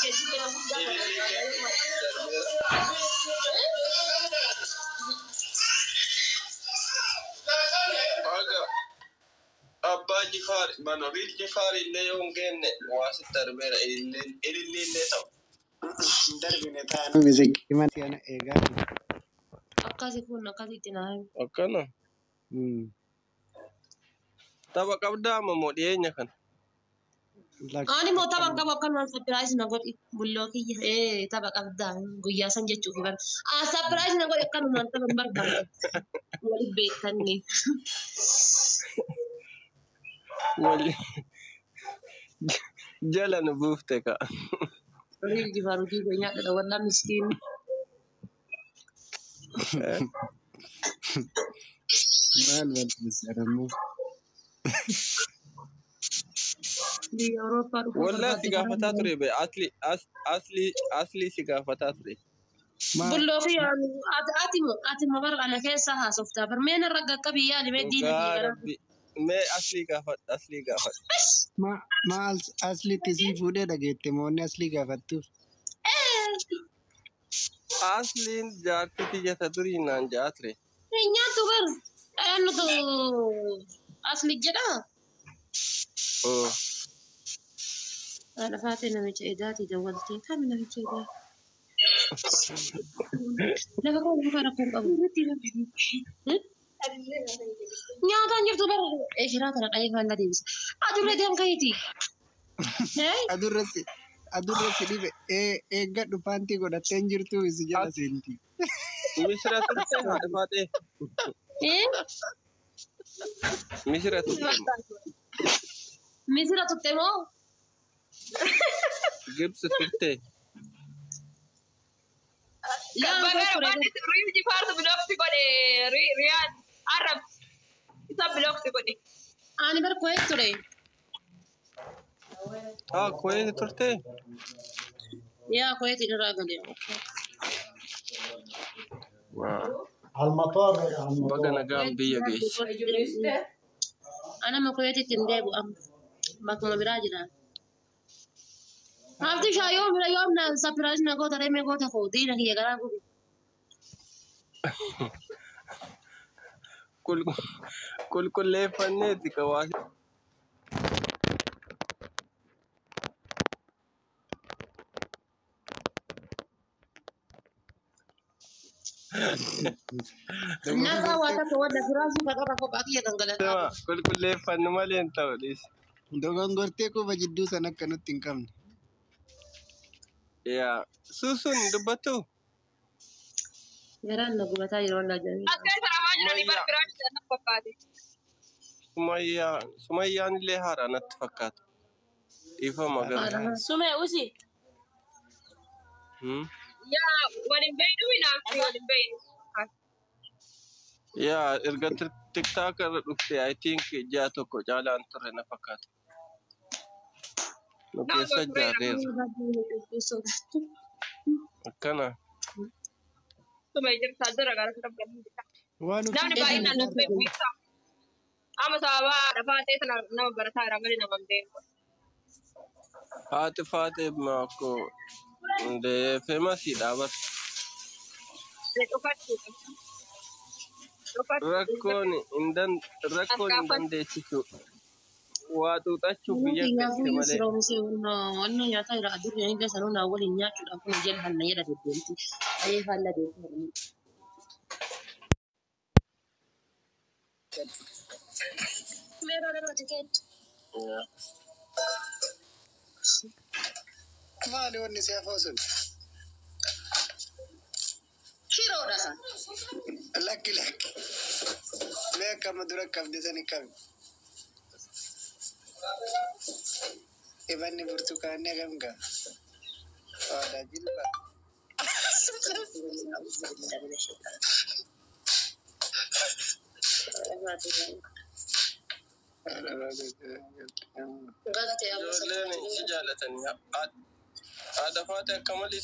Ilillii darbeera. Haga abbaa Jifaar mana Riil Jifaar illee yoo hin geenne waa sitti darbeera ilillii illee ta'u. Darbine taanu misikii mana eegaa jiru. Akkasi kun akkasitti naa himi. Akkana. Tapha qabdaa amma moo dhiyeenya kana? Ani immoo tapha hin qabu, akkanumaan surprise na godhi bulloo kiyya. Ee, tapha qabdaa guyyaa san jechuuf bara. Ah, surprise na godhi, akkanumaan tapha hin barbaadu. Walitti beekanne. Wali jala nu buufte ka. Riil Jifaar hojii kee nyaadha, wallaa miskiin. Maal balleessan ammoo? Biyya Awurooppaa dhufuu Wallaa si barbaadde karaa gaafataa ture be asli asli asli si gaafataa ture. Maal? Bulloo fi ati ati bar ana keessa haasoftaa bar mee narra qaqqabii yaali mee diina kiyya Dhugaa gara. rabbi mee aslii gaafadhu, aslii gaafadhu. Ma maal aslitti sii fuudhee dhageette moonni aslii gaafattuuf? Asliin jaartii tiyya ta durii naan ja'a ture. Nyaattu bar eenyutu asli jedhaa? Haadha faatee namicha edaati dawwaltee kami namicha edaa? Lafa koo muka rakkoon qabu. Nyaataan jirtu bar eshiraa tana dhahee faallaa deebisa. Adurree deem kayiiti. Adurre si adurre si dhibe eeggadhu, paantii godhattee hin jirtu si jala seenti. Misira turte haadha faatee? Misira turte moo? Misira turte moo? Gibsi turte? Laan koo Bagara ture. wanti Riil Jifaartu block si godhe, Riyaan Arab isa block si godhe. Ani bar Kuwait ture. Haa, Kuweeti turte? Yaa, Kuwait irraa galee. Waa. المطار. Baga المطار. nagaan biyya geesse. Ana ma Kuwaititti hin deebi'u amma. Bakkuma biraa jira. Hafti shaa yoom yoom na surprise na goota reemee goota koo diina kiyya garaa gubi. Qulqulleeffanneeti ka waa. Naqaa waa takka wadda firaasii ka qaba kophaa kiyya gangalataa Nama ture. qulqulleeffannu malee hin ta'u dhiis. Dogongortee quba jidduu san akka nutti hin qabne. Yaa suusun dubbattu? Garaan na gubataa yeroo wallaa jedhanii. As keessa ramaa jiranii bar Sumayyaa firaan isa fakkaate. Sumayyaa Sumayyaan illee haaraa natti fakkaata. Dhiifama garuu. Sume usi. Yaa, waliin beeynu minaaf waliin beeynu. Yaa, erga TikTok irra dhufte I think ji'a tokko caalaan turre na fakkaata. Nu Nama keessa tureera. jaarreerra. Akkana. Sume jirta jira gara kana galii. Waan ofii Namni keetii baay'inaan hin nas beeku ibsa. Amma sababa dhafaatee sana nama barataa jira malee nama hin beeku. Haati faatee maakko ndee famousiidha bar. Dhufadhu. Dhufadhu. Rakkoon hin dan rakkoon hin dandeessisu. Waa xuuxachuuf biyya galche malee. Wanni nyaataa jira adurreen illee sanuu naa waliin nyaachuudhaaf kun jala hanna jedha deddeemti. Ayee faallaa deemti. Meeroo dabarate keettu. Yaa. Maali wanni si hafoo sun? Shiroodha. Lakki lakki. Mee akkama dura qabde sani qabi. Ibanni burtukaanni hagam ga'a? Waadaa jilba. Galtee amma Ijoolleen si jaalatanii haadha faatee akka malee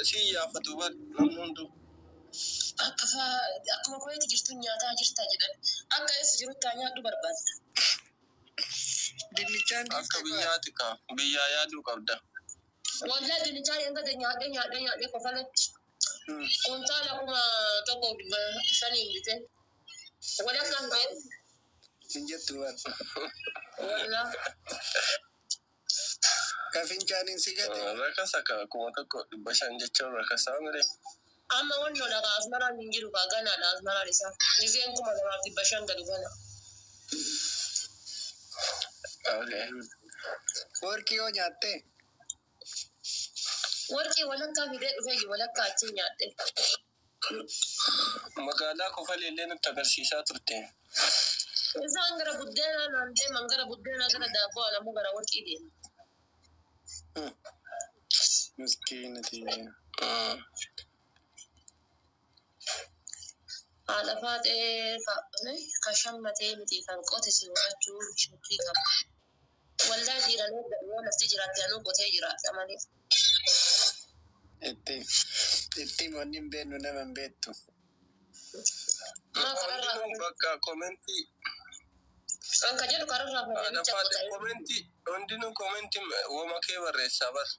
si yaafatu bar namni hunduu. Akka akkuma koyeeti jirtu nyaataa jirta jedhan. Akka eessa jirutti haa nyaadhu barbaadda. Dinnichaan Akka dhiifte biyyaati kaa. Biyyaa yaaduu qabda. Waldaa dinnichaa eegate nyaadhee nyaadhee nyaadhee kofalatti. Kuntaala 1500 bite. Walakkaan ga'e. Hin jettu bar. Walaa. Ka fincaaniin si gate. Rakasa kaa 1500 jechuun rakasaa mire. Amma wanno dhagaa asmaraan hin jiru kaa ganaadha asmaraan isaa. Gizeen 2500 gadi gana. Okay. Warqii yoo nyaatte. Warqii walakkaa fidee dhufee walakkaa achi nyaadhe. Magaalaa Kofalee illee nutti agarsiisaa turte. Isaan gara buddeenaa naan deeman gara buddeenaa gara daabboo anammoo gara warqii deema. Miskiina tiyya. Haadha faaxee ka shammatee miti kan qote si horachuu shakkii qaba. Waldaa dhiiranii yoo lafti jiraatte anuu qotee jiraadha malee. Itti itti wanni hin beeknu nama hin beektu. Maa kararraa Hundinuu bakka komentii kan ka jedhu kararraa haadha namicha faaxee qota. Komentii hundinuu komentii wooma kee barreessaa bar.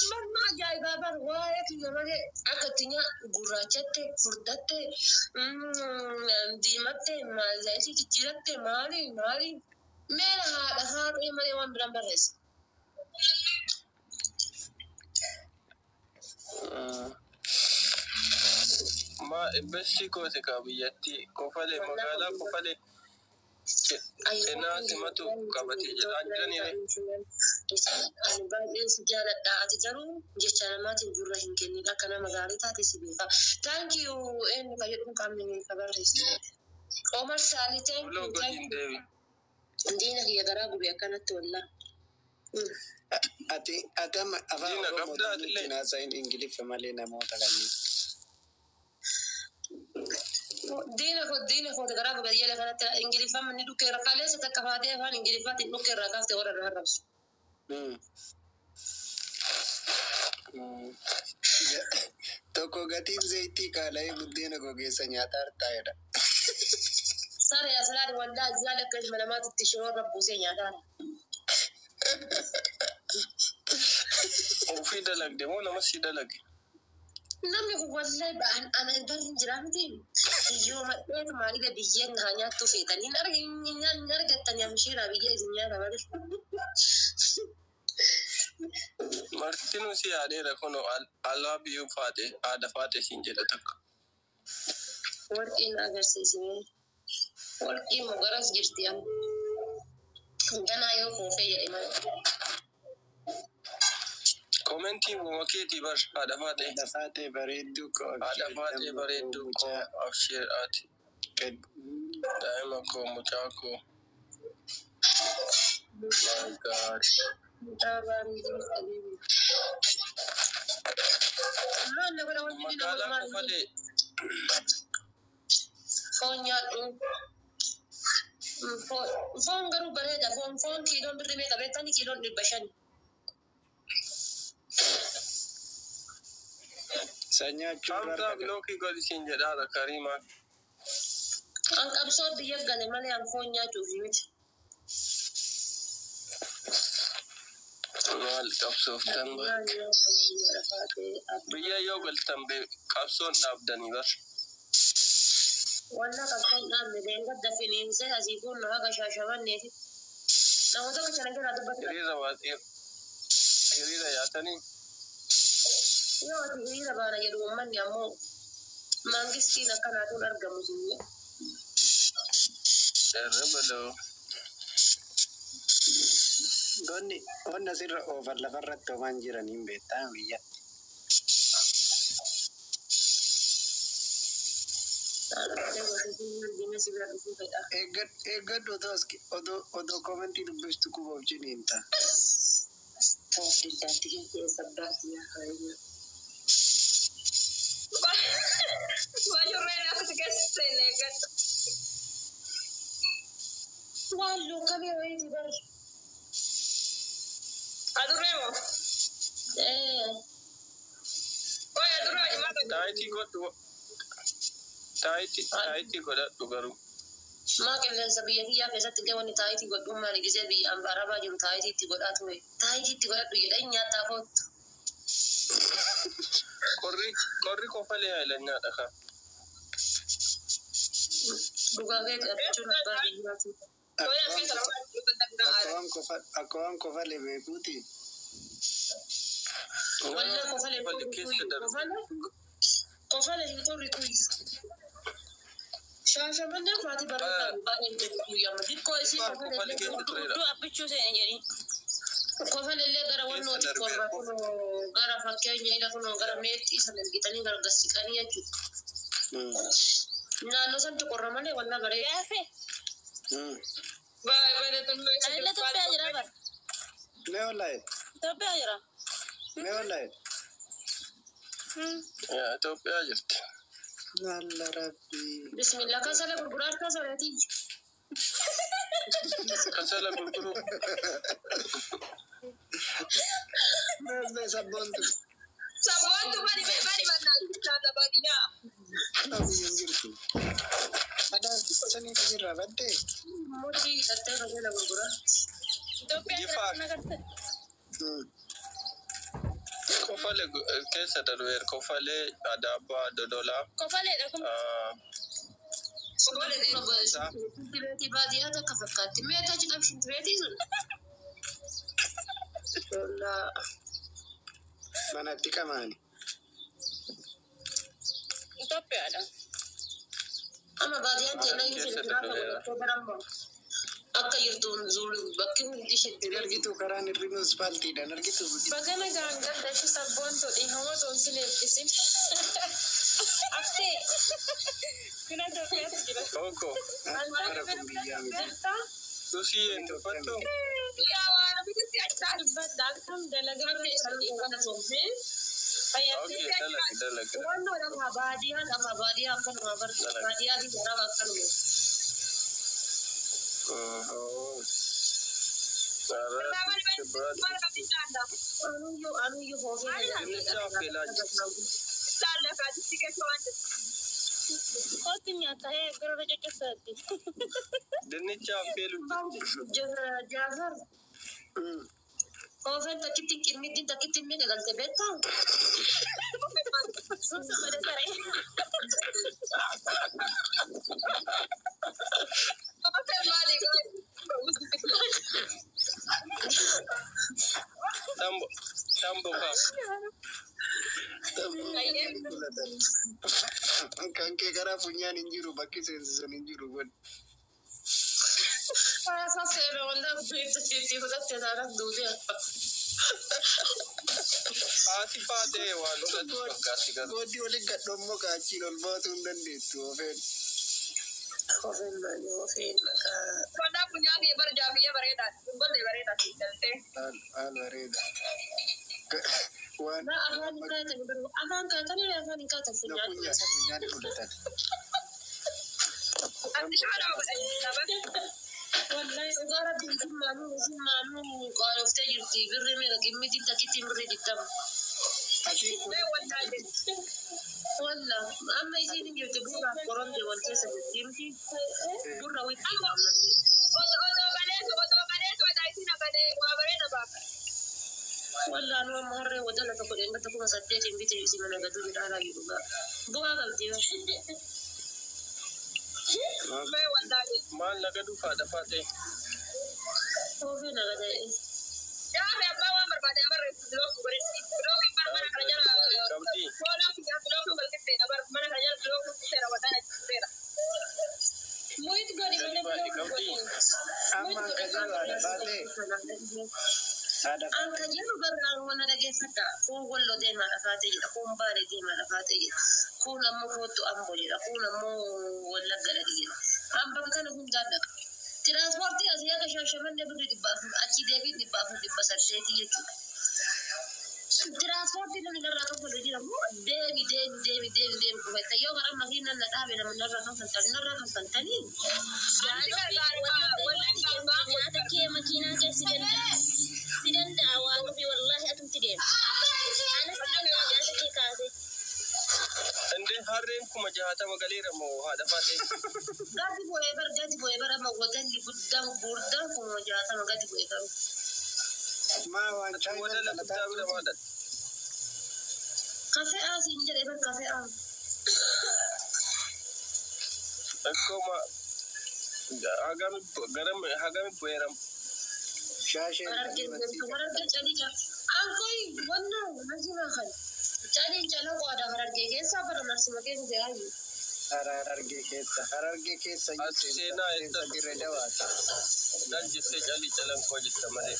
Barma ajaa'ibaa bar waa'ee kiyya malee akka itti nyaa gurraachatte furdatte diimatte zayitii jijjiiratte maali maali meera haadha haadhee malee waan biraan barreessa. Ma bessi goote kaa biyyattii Kofalee magaalaa Kofalee cinaa simatu qabate jedhaan jiraniire. Ani baay'een si jaaladha. Ati garuu jecha namaatiin gurra hin kennin akka nama gaarii taate si beeka. Thank you eenyu ka jedhu qaamni ka barreesse. Omar Saalii thank Buloo you thank godhiin you. deebi. Diina kiyya garaa gube akkanatti wallaa. Ati ati amma afaan Diina Oromoo qabdaa atillee. ittiin haasa'in Ingiliffa malee namoota kanneen. Diina koo diina koo garaa gube jala kanatti Ingiliffaan manni dhukkee irra kaleessa takka faatee afaan Ingiliffaatiin dhukkee irraa kaafte warra irraa arrabsu. Tokko gatiin zayitii qaala'ee buddeena gogeessa nyaataa hartaa'edha. Saree aslaan waldaa azzaal akka ilma namaatitti shiroo irra buusee nyaataara. Ofii dalagde moo nama si dalage? Namni kun wallahi ba'an ana bar hin jiraa miti. Yoo madheetu maalidha biyyeen haa nyaattu feetan. Hin argattan yamshiiraa biyyee isin nyaata malee. Martinuu si yaadeera kun alaa biyyuu faate haadha faate siin jedha takka. Warqiin agarsiisine. Warqiin mogaras jirti amma. Ganaa yoo koofee jedhe malee. Komentii wooma keetii bar haadha faate. Haadha faatee bareedduu koo. Haadha faatee bareedduu koo absheer ati. Daa'ima koo mucaa koo. My God. Mucaa bareedduu qabeebi. Maal na godha wanti inni nama Magaalaa maal Kofalee foon nyaadhu. Foon garuu bareeda. Foon kiiloon birrii meeqa beektani? Kiiloon 500. Sanyaachuu Hamzaa bilookii godhi siin jedhaara Kariimaan. An qabsoo biyya gale malee an foon nyaachuuf miti. Maal qabsooftan bar. Biyya yoo galtan qabsoon dhaabdanii bar. Walla qabsoon dhaabne deengad finiinsee asii kun haga shaashamanneeti. Namoota kana jalaa dubbatu. Hiriira waasii hiriira yaatanii Yoo ati hiriira baana jedhu uummanni ammoo mangistiin akkanaatuun argamu sinne. Irra baloo. Donni onna sirra oofan lafarratti homaan jiran hin beektaa biyya. Eeggadhu otoo as odoo odoo komentii dubbistu quba of ciniinta. Diddaatti keessa baatti yaa Waajjirreen akkasi keessa seenne eeggadhu. Waan luukamee wayiiti bar. Adurree moo? Qoy adurree wajjin maal hojjetu? Daayitii godhu. Taayitii godhadhu garuu. Maa qilleensa biyya kiyyaa keessatti illee wanni taayitii godhuun maali gisee biyya amba arabaa jiru taayitii itti godhaa ture. Taayitii itti godhadhu jedhan nyaataa koottu. Qorri kofalee haayilanyaadha kaa. Dhugaa keeti abbichuun abbaa biyyaati. Akka waan kofalee beekuuti. Wallee kofalee Kofalee keessa darbu. Kofale hin qorritu. Shaashamanneen faatii bareedaa baay'een jedhu guyyaama. Xiqqoo isii Kofalee keessa tureera. Iddoo abbichuu seene jedhi. Kofalellee gara wannooti Keessa qorra darbeera. kunoo gara fakkeenya ila kunoo gara meexxii sana argitanii gara gassiqanii jechuudha. Naannoo sanatti qorra malee wallaa bareeda. Gaafe. Anillee Itoophiyaa jira bara. Mee wallaahi. Itoophiyaa jira. Mee wallaahi. Yaa Itoophiyaa jirti. Alla rabbii. Bismillah kasala gurguraachaa soreetii. Kasala gurguruu. Mee sabboontu. Sabboontu bari bari bannaa baadiyyaa. Biyya hin jirtu. Adaartii qosanii kasirraa baddee. Mudii hidhattee kasala gurguraa. Itoophiyaa jira Jifaar. kun agarte. Kofalee keessa darbeera. Kofalee Adaabbaa Dodolaa. Kofaleedha kun. Shimpireetii baadiyyaa takka fakkaatti. Mee achi qab shimpireetii sun. Wallaa. Manatti qamaani. Itoophiyaadha. Amma baadiyyaan teennaa iyyuu Keessa shimpiraa darbeera. godhattee barammoo. Akka jirtuun zuuri bakki hundi Hin shimpireetii. argitu karaan hir'inu ispaaltiidhaan argitu. Bagana gaangadda shi sabboontu dhiifama toon si leebbisin. Aftee Kun Itoophiyaatu jira. Oko. Bara kun biyyaa miti. jirtaa Susii hin tuffattu. Yaa waan ofiitti achaa. dubbadha akkam dalagaa Okay, dalagi dalagi. Wannoo dhagaa baadiyyaan dhagaa baadiyyaa akkanuma bartu. Baadiyyaa biyya arabaa akkanuma. Anuyyuu anuyyuu hoofee. Dinnicha affeelaa jirti. Kootti nyaata hee gara coccobsaatti. Dinnicha affeelu jirti. Jaafar. Hoofeen takkitti qimmiddin takkitti meeqa galte beektaa? Suusa godhe saree. Tambo tambo kaa. Kan kee karaa funyaan hin jiru bakki seensisan hin jiru godhe. Haasaa seera waldaa itti fudhatte taanaan duutee akka. Haati faatee waan fudhatu fakkaatti garuu. Booddee waliin gadhoommoo kaachiin ol baatuu hin dandeettu oofeen. Hoofeen maali hoofeen maqaa. Haal haal bareeda. Waan Na afaan hin kaatan garuu afaan kaatanii afaan hin kaatan na funyaan funyaan funyaan fudhatan. Wallahi dhugaa rabbi isin maanuu qaaloftee jirti birri meeqa qimmitiin takkitti birri 20. Ati Walla amma isiin hin jirti burraaf qoronte wal keessa jirti miti burra witti ammallee. Walla anu amma harree wadala tokko dheengata 8,000 bite isin mana gatu jedhaa jiru dhugaa. Bu'aa qabdi. Maal naga dhufaa dafaatee? Hoofee naga ta'e. Qabdii. Muyit godhi Gadi mana baay'ee biloo qabdii. godhi. amma akka jiru haadha baatee haadha An kan jedhu barraan wanna dhageeffadha. Kun walloo deemaa dhafaatee jedha. Kun baalee deemaa dhafaatee jedha. Kun ammoo foottu amboo jedha. Kun ammoo wallagga dhaqi jedha. An bakka kana hundaan dhaqa. Tiraanspoortii asii akka Shaashamannee birri 400 achii deebiin 400 800 jechuudha. Tiraanspoortii namni narraa kanfalu jira moo deemi deemi deemi deemi deemi qufetta yoo karaa makiinaan na dhaabe namni narraa kanfaltan narraa kanfaltanii. Nyaata kee makiinaa kee si danda'a. Si danda'a waan ofii wallaahi atumti deema. Anas si danda'a nyaata kee kaase. Indee harreen kuma 60,000 galeera moo haadha faatee? Gadi bu'ee bar, gadi bu'ee bar, amma wadalli guddaan gurguddaan 60,000 gadi bu'ee garuu. Maa waan chaayinaa Wadala guddaa bira maal dhaqxe? Kafe'aa siin jedhe bar, kafe'aa. Akkuma hagami garam hagami bu'eeram. Shaasheen Harargee deemtu, Harargee calii cal. Ankoy wanna majima kan. Caliin caloo qoda Harargee keessaa bara marsuma keessa jiraayyu. Harargee keessa. Harargee keessa As seenaa seensa eessa? Dirree Dawaati. Dal jettee calii calan koo jetta malee.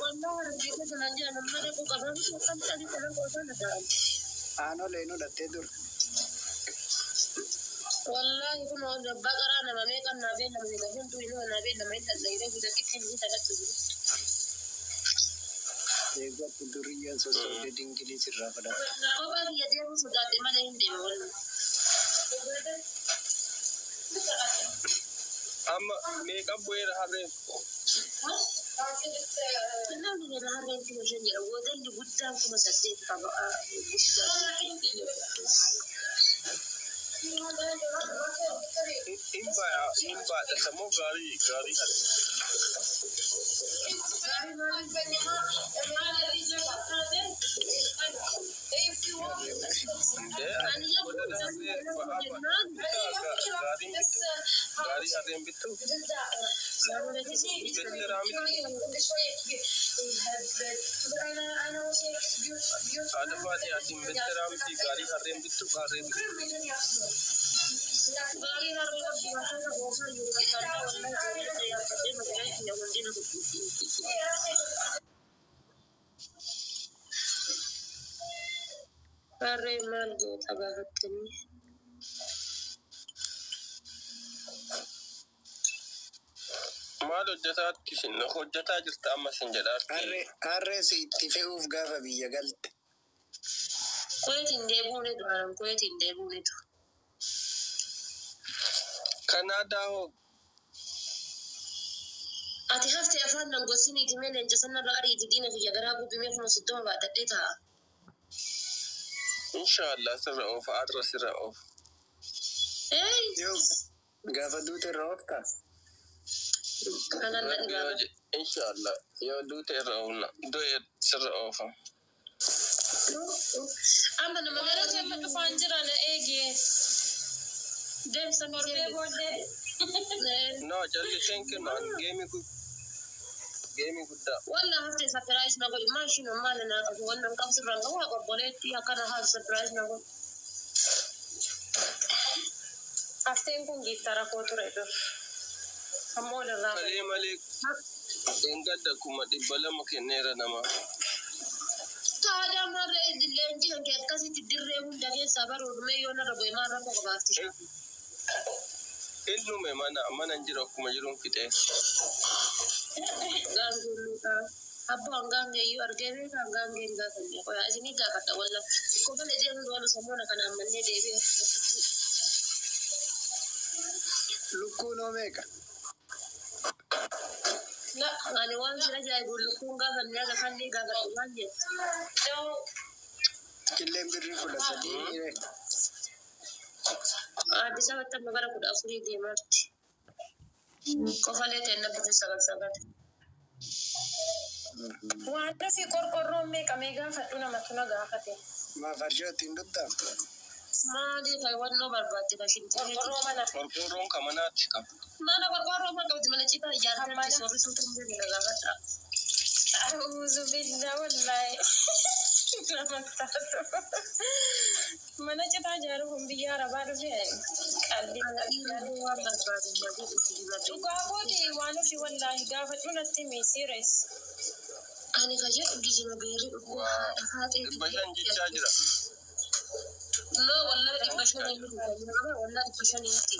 Wallaa Harargee keessa naan jedhan amma dhaquu qabaa miti akkam calii calan qofa na ta'an. Aanolee nu dhattee dur. Wallaahi kun baqaraa nama meeqan naa beellama jedha, hunduu inuma naa beellama, hin dhaldhayiree gudatitti hin dhaqattu jiru. Eeggatti duriyyaan sossobdee dingilii sirraa fudhata. Kophaa kiyya deemuu sodaadhe malee hin deema walli. Amma meeqa bu'eera harreen? Namni jedha harreen 5,000 jedha, wadalli guddaan 8,000 qaba. Hin ba'a hin baadhata moo gaarii gaarii harree? Ani Wadala harree ba'aa gaariin bittu, gaarii harreen bittu. Haadha faatee ati investor miti, gaarii harreen bittu, harree bittu. Gaarii harree qabdi wantoota goofaa jiru fakkaata, wallahi yaabbadhee makiinaa kiyya hundina Harree maal goota gaafattanii? Maal hojjetaatti isin hojjetaa jirta amma isin jedhaatti? Harree harree si itti fe'uuf gaafa biyya galte. Kuweetiin deebi'uun duraan Kuweetiin deebi'uunitu. Kanaadaa hoo? Ati haftee afaan nan gorsiniiti mee, leenca sanarra ariiti, diina kiyya garaa gubbimee 30,000 baadhadhee taa'a. Inshaallah sirra oofa, arra sirra oofa. Ee. Yoo gaafa duute irra ooftaa? Kanan na Rabbi yoo dhibaaba. Inshaallah yoo duute irra oofna, du'e sirra oofa. Amma nama Warra amma dhufaan jira, na eegi. Deemsa. Torbee booddee. No, jalliseen kennu ani geemii guddaa. Walla haftee surprise na godhi, maashino maal naa qabu, wannan qabu sirraan qabu haa qobboleetti akkana haa surprise na godhi. Hafteen kun giiftara koo ture dur. Ammoo walirraa Malee malee dheengadda 200,000 kenneera namaa. Taadhaa marree leenjii kan kee akkasitti dirree hunda keessaa baruudhumee yoo narra bu'e maal rakkoo qabaatti? Innume mana mana hin jiru, akkuma jiruun fixee. Gaangeen luutaa. Abbaa hangaangee iyyuu argee beekaa, hangaangee hin gaafanne. Qoyaa isinii gaafadha walla. Kofale deemuu walu sammuuna kana ammallee deebi'ee akkasitti. Lukkuun hoo meeqa? La. Ani waan si ajaa'ibu lukkuun gaafanne haga kallee gaafadhu waan jettu. No. Killeen birrii 13 hiree. Addis Ababatti amma gara 14 deemaatti. Kofalee ta'e birrii 9 9. Waan ofii qorqorroon meeqa mee gaafadhu, namatu na gaafate. Maa farshoo ittiin dhugdaa? Maali kaawwannoo barbaadde ka shintireeti? Qorqorroo mana. Qorqorroon kan manaatti qaba. Mana qorqorroo maal qabdi, mana citaa ijaarteetti Mana. soorrisuu kan jedhu na gaafadha. A'uuzu billah, wallaahi. Nama taatu. Mana citaa ijaaruuf kun biyya arabaa dhufe qalli. Dhiirri waan barbaadu na godhu itti dibadhu. Dhugaa kooti, waan ofii wallaahi gaafadhu natti himi serious. Ani ka jedhu gijima beerri dhuguu Waa haadha haadhee 500 jechaa jira. No, wallahi 500 miti. Wallahi 500 miti.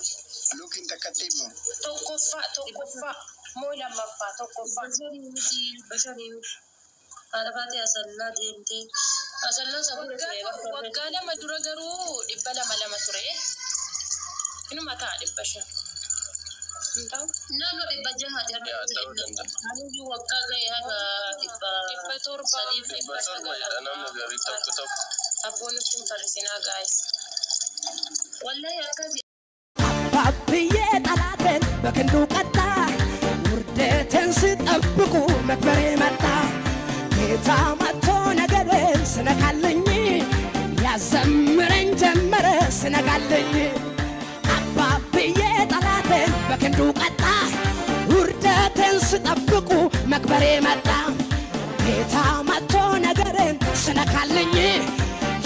Lukkiin takkatti immoo. Tokkoffaa, tokkoffaa moo lammaffaa, tokkoffaa. 500 miti, 500 miti. Haadha baatee asallaa deemtee asallaa sabura ture. Waggaa 2 dura garuu 200 2 ture. Inuma ta'a 500. Hin ta'u? Naannoo 600ti har'a. Yaa ta'uu danda'a. Ani waggaa ga'e haga dhibba 700. sadii. 700 jedha namni garii tokko tokko. Abboon nutti hin farrisinaa, guys. Wallahi akkasi. አባብዬ ጠላቴን በክንዱ ቀጣ፣ ውርደቴን ስጠብቁ መክበሬ መጣ። ጌታ መጥቶ ነገሬን ስነካልኝ ያዘምረኝ ጀመረ ስነካልኝ። አባብዬ ጠላቴን በክንዱ ቀጣ፣ ውርደቴን ስጠብቁ መክበሬ መጣ። ጌታ መጥቶ ነገሬን ስነካልኝ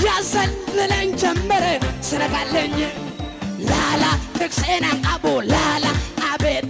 ያዘልለኝ ጀመረ ስነካልኝ። ላላ ትክሴን አንቃቡ ላላ አቤት።